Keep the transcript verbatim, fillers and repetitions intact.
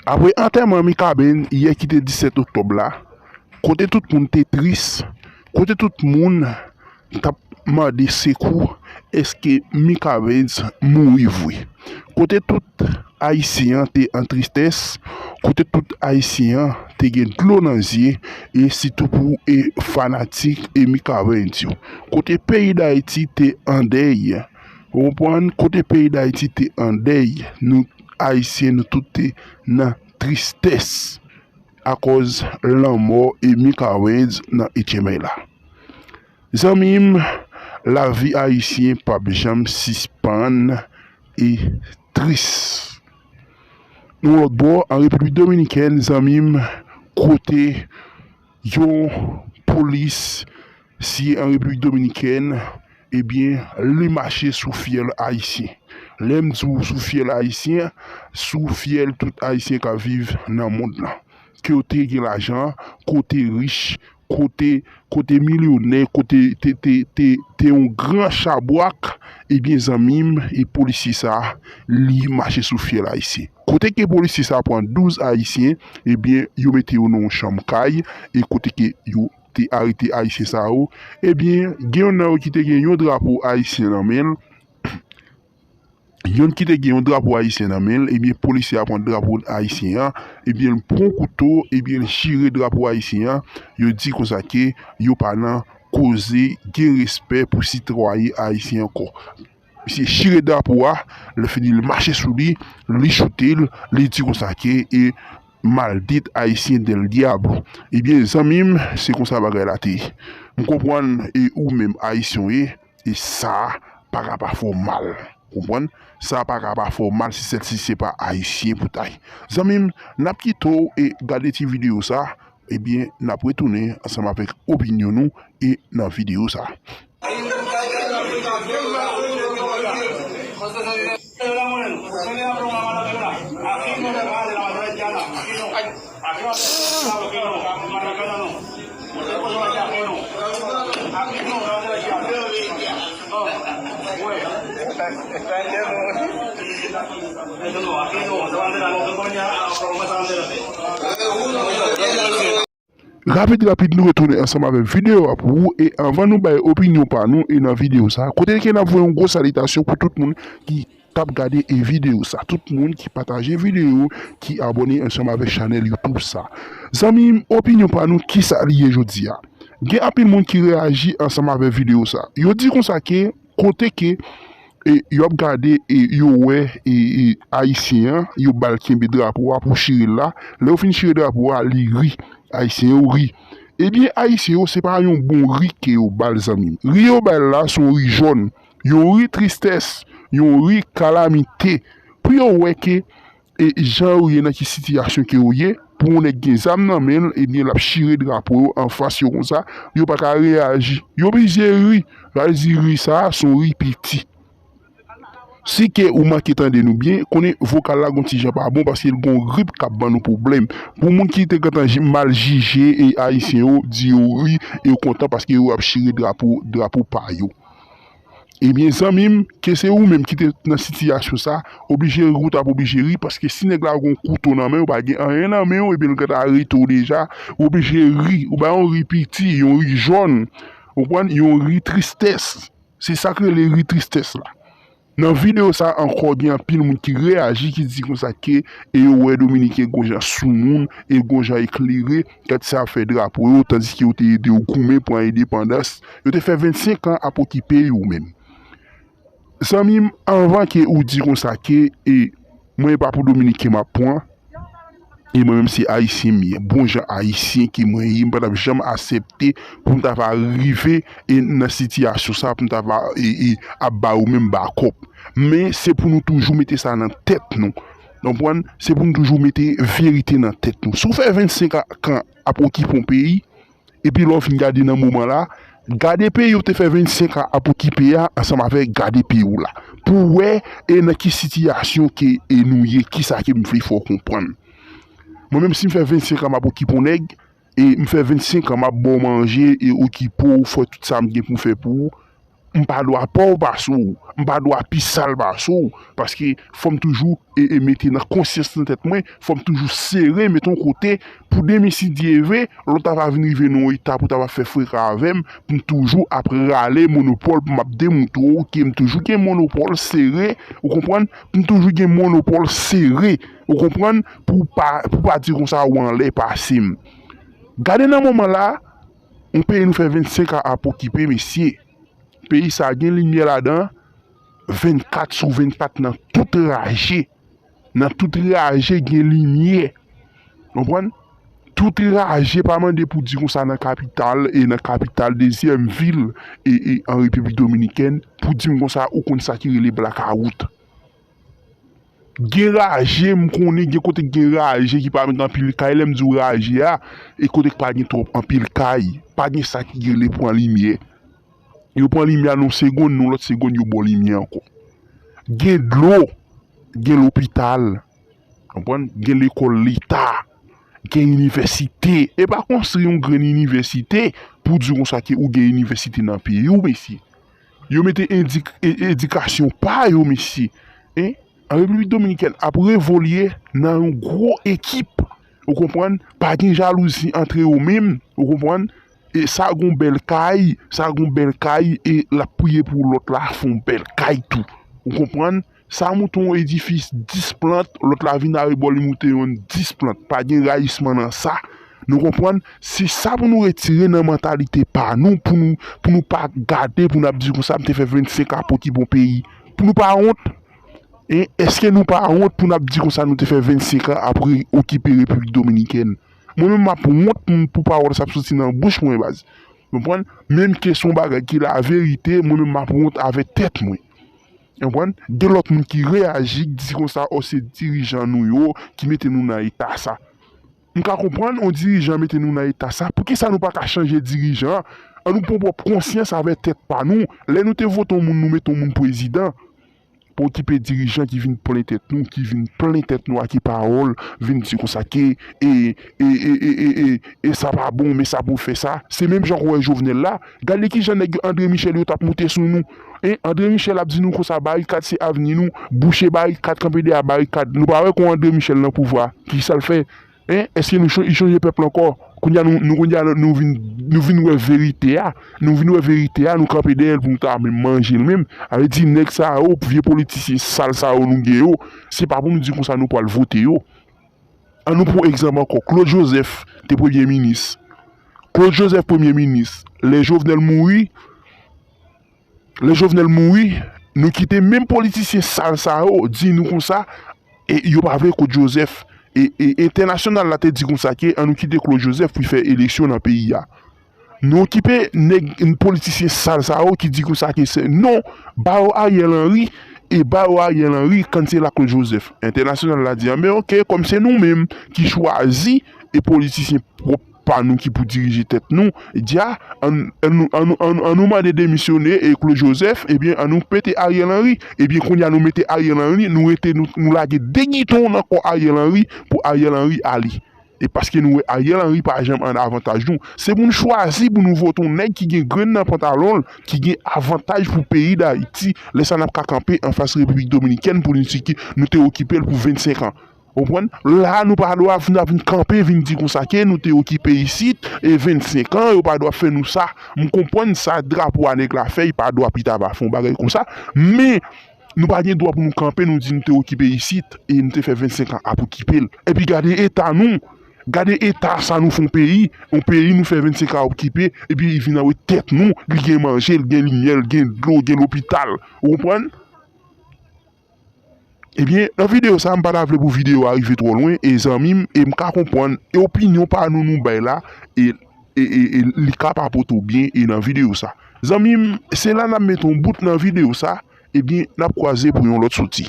Apre antèman Mikaben yè ki te disèt oktòb la, kote tout moun te tris, kote tout moun t ap mande sekou, èske Mikaben mouri vre? Kote tout Ayisyen an te an tristès, kote tout Ayisyen an te gen dlo nan zye, e sitou pou e fanatik e Mikaben yo. Kote peyi Dayiti te an dèy, ou konprann? Kote peyi Dayiti te an dèy, nou Ayisyen, nou tout te nan tristès akòz lanmò e Mikaben nan Etchemay la. Zanmi m, lavi ayisyen p ap janm sispann e tris. Yon lòt bò, an Repiblik Dominikèn, zanmi m, kote yon polisye an Repiblik Dominikèn, ebyen, li mache sou fyèl ayisyen. Lè m di w sou fyèl ayisyen, sou fyèl tout Ayisyen k ap viv nan mond lan. Ke w te gen lajan, ke w te rich, ke w te, ke w te milyonè, ke w te, te, te, te, te yon gran chabrak, ebyen, zanmi m, e polisye sa a, li mache sou fyèl ayisyen. Kote ke polisye sa a pran douz Ayisyen, ebyen, yo mete yo nan yon chanm kay, e kote ke yo te arete Ayisyen sa yo, ebyen, gen youn nan yo ki te gen yon drapo ayisyen nan men l, youn ki te gen yon drapo ayisyen nan men l, ebyen, polisye a pran drapo ayisyen an, ebyen, l pran kouto, ebyen, l chire drapo ayisyen an, yo di konsa ke yo pa nan koze gen respè pou sitwayen ayisyen ankò. Misye chire drapo a, lè fini, li mache sou li, li choute l, li di konsa ke, e, maldit haïtien del diablo. Ebyen, zanmi m, se konsa bagay la te ye. M konprann, e ou menm ayisyen w ye, e sa pa ka pa fè w mal. Konprann? Sa pa ka pa fè w mal si sèt si se pa ayisyen pou ta ye. Zanmi m, n ap kite w e gade ti videyo sa, ebyen, n ap retounen ansanm avèk opinyon nou e nan videyo sa. Rapid, rapid, nou retounen ansanm avèk videyo a pou ou. E anvan nou bay opinyon pa nou e nan videyo sa, kote ke n ap voye yon gwo salitasyon pou tout moun ki t ap gade e videyo sa, tout moun ki pataje videyo, ki abòne ansanm avèk chanèl YouTube sa. Zanmi m, opinyon pa nou, kisa li ye jodi a? Gen anpil moun ki reyaji ansanm avèk videyo sa. Yo di konsa ke kote ke, e, yo ap gade, e yo wè, e, e, ayisyen an, yo ba l kenbe drapo a pou chire l la. Lè yo fin chire drapo a, li ri. Ayisyen yo ri. Ebyen, ayisyen yo, se pa yon bon ri ke yo ba l, zanmi m. Ri yo ba l la, se yon ri jòn. Yon ri tristès. Yon ri kalamite. Pou yo wè ke e jan yo ye, nan ki sitiyasyon ke yo ye, pou yon nèg gen zam nan men l, ebyen, l ap chire drapo yo anfas yo konsa, yo pa ka reyaji. Yo oblije ri. Sa vle di ri sa a, se yon ri piti. Si ke ou manke tande nou byen, konnen vokal la gon ti jan pa bon, paske l gon grip k ap ban nou pwoblèm. Pou moun ki te gentan ji-, mal jije e ayisyen yo, di yo ri, e yo kontan paske yo ap chire drapo, drapo pa yo. Ebyen, zanmi m, ke se ou menm ki te nan sitiyasyon sa, oblije ri, ou t ap oblije ri, paske si nèg la gon kouto nan men, ou pa gen anyen nan men w, ebyen, l gentan arete w deja, ou oblije ri, ou bay yon ri piti, yon ri jòn, ou konprann, yon ri tristès. Se sa k rele ri tristès la. Nan videyo sa ankò, gen anpil moun ki reyaji, ki di konsa ke, e yo wè Dominiken gon jan soumoun, e gon jan eklere, gad sa y ap fè drapo yo, tandiske yo te ede yo goumen pran endepandans, yo te fè vennsenk an ap okipe yo menm. Zanmi m, anvan ke ou di konsa ke, e, mwen e pa pou Dominiken m ap pran, e mwen menm se ayisyen m ye, bon jan ayisyen ke mwen ye, m pa t ap janm aksepte pou m ta va rive, e, nan sitiyasyon sa, pou m ta va, e, e, ap ba yo menm bakòp. Men se pou nou toujou mete sa nan tèt nou. Ou konprann? Se pou nou toujou mete verite nan tèt nou. Si w fè vennsenk an ap okipe yon peyi, epi lè w fin gade nan moman la, gade peyi w te fè vennsenk an ap okipe a ansanm avèk gade peyi w la. Pou w wè e nan ki sitiyasyon ke e nou ye, kisa ke m vle fè w konprann. Mwen menm si m fè vennsenk an m ap okipe yon nèg, e m fè vennsenk an m ap ba w manje e okipe w, fè tout sa m gen pou m fè pou ou, m pa dwa pòv pase w, m pa dwa pi sal pase w, paske fò m toujou e, e mete nan konsyans nan tèt mwen, fò m toujou sere, mete yon kote, pou demen si Dye vle, lè w ta va vin rive nan yon eta pou w ta va fè freka avè m, pou m toujou ap rale monopòl, pou m ap demontre w ke m toujou gen monopòl sere, ou konprann? Pou m toujou gen monopòl sere, ou konprann? Pou w pa, pou w pa di konsa ou anlè pase m. Gade nan moman la, yon peyi nou fè vennsenk an ap okipe, mesye. Peyi sa gen limyè ladan, vennkat sou vennkat nan tout raje. Nan tout raje gen limyè. Konprann? Tout raje pa mande pou di konsa nan kapital, e nan kapital dezyèm vil e, e an Repiblik Dominikèn, pou di m konsa ou konn sa ki rele blakawout. Gen raje, m konnen gen kote k gen raje ki pa met anpil kay, lè m di w raje a, e kote k pa gen twòp anpil kay, pa gen sa ki rele pran limyè. Yo pran limyè a nan yon segonn, nan lòt segonn yo ba w limyè ankò. Gen dlo, gen lopital, konprann? Gen lekòl leta, gen inivèsite. E pa konstwi yon grenn inivèsite pou di konsa ke ou gen inivèsite nan peyi w, mesye. Yo mete edik-, e-, edikasyon pa yo, mesye. En? An Repiblik Dominikèn ap evolye nan yon gwo ekip. Ou konprann? Pa gen jalouzi antre yo menm. Ou konprann? E sa gon bèl kay, sa gon bèl kay, e l ap priye pou lòt la fè yon bèl kay tou. Ou konprann? Sa monte yon edifis dis plant, lòt la vin arebò li monte yon dis plant. Pa gen rayisman nan sa. Nou konprann? Se sa pou nou retire nan mantalite pa nou, pou nou, pou nou pa gade, pou n ap di konsa, m te fè vennsenk an ap okipe yon peyi. Pou nou pa wont? En, èske nou pa wont pou n ap di konsa nou te fè vennsenk an ap re-, okipe Repiblik Dominikèn? Mwen menm m ap wont pou pawòl sa ap soti nan bouch mwen, baz. Konprann? Menm ke se yon bagay ki laverite, mwen menm m ap wont avèk tèt mwen. Konprann? Gen lòt moun ki reyaji, ki di konsa, o, se dirijan nou yo ki mete nou nan eta sa. M ka konprann yon dirijan mete nou nan eta sa. Poukisa nou pa ka chanje dirijan an? An nou pran pwòp konsyans avèk tèt pa nou. Lè nou te vote yon moun, nou mete yon moun prezidan. Pa okipe dirijan ki vin plen tèt nou, ki vin plen tèt nou ak pawòl, vin di konsa ke, e, e, e, e, e, e, e sa pa bon, men sa pou fè sa. Se menm jan k wè Jovenel la. Gade kijan nèg André Michel yo t ap moute sou nou. En, André Michel ap di nou konsa, barikad se avni nou, bouche barikad, kanpe dèyè barikad. Nou pa wè kon André Michel nan pouvwa, kisa l fè? En, èske nou cho-, li chonje pèp la ankò? Kounye a nou, nou, kounye a nou vin, nou vin wè verite a. Nou vin wè verite a, nou kanpe dèyè l pou nou ta menm manje l menm. A vle di nèg sa yo, vye politisyen sal sa yo nou gen yo, se pa pou nou di konsa nou pral vote yo. An nou pran egzanp ankò, Claude Joseph te premye minis. Claude Joseph premye minis. Lè Jovenel mouri, lè Jovenel mouri, nou kite menm politisyen sal sa yo di nou konsa, e yo pa vle Claude Joseph. E, e entènasyonal la te di konsa ke an nou kite Claude Joseph pou l fè eleksyon nan peyi a. Nou okipe nèg, politisyen sal sa yo ki di konsa ke se non, ba yo Ariel Henry, e ba yo Ariel Henry, kannsela Claude Joseph. Entènasyonal la di, anben oke, kòm se nou menm ki chwazi e politisyen pwòp pa nou ki pou dirije tèt nou, di a, an, an nou, an nou, an nou, an nou mande demisyone e Claude Joseph, ebyen, an nou mete Ariel Henry. Ebyen, kounye a nou mete Ariel Henry, nou rete, nou, nou lage de giton nan kò Ariel Henry pou Ariel Henry ale. E paske nou wè Ariel Henry pa janm an avantaj nou. Se pou nou chwazi pou nou vote yon nèg ki gen grenn nan pantalon l, ki gen avantaj pou peyi Dayiti. Lè sa n ap ka kanpe anfas Repiblik Dominikèn pou nou di ke nou te okipe l pou vennsenk an. Ou konprann? La, nou pa dwa vin, vin kanpe, vin di konsa ke nou te okipe isit, e vennsenk an, yo pa dwa fè nou sa. M konprann sa, drapo a nèg la fè, li pa dwa pita va fè yon bagay konsa. Men, nou pa gen dwa pou nou kanpe, nou di nou te okipe isit, e nou te fè vennsenk an ap okipe l. Epi gade eta nou, gade eta sa nou fè yon peyi, yon peyi nou fè vennsenk an ap okipe, epi li vin anwe tèt nou, li gen manje, li gen limyè, li gen dlo, li gen lopital. Ou konprann? Ebyen, nan videyo sa, m pa ta vle pou videyo a rive twò lwen, e zanmi m, e m ka konprann, e opinyon pa nou nou bay la, e, e, e, e li ka pa pote w byen, e nan videyo sa. Zanmi m, se la n ap mete yon bout nan videyo sa, ebyen, n ap kwaze pou yon lòt soti.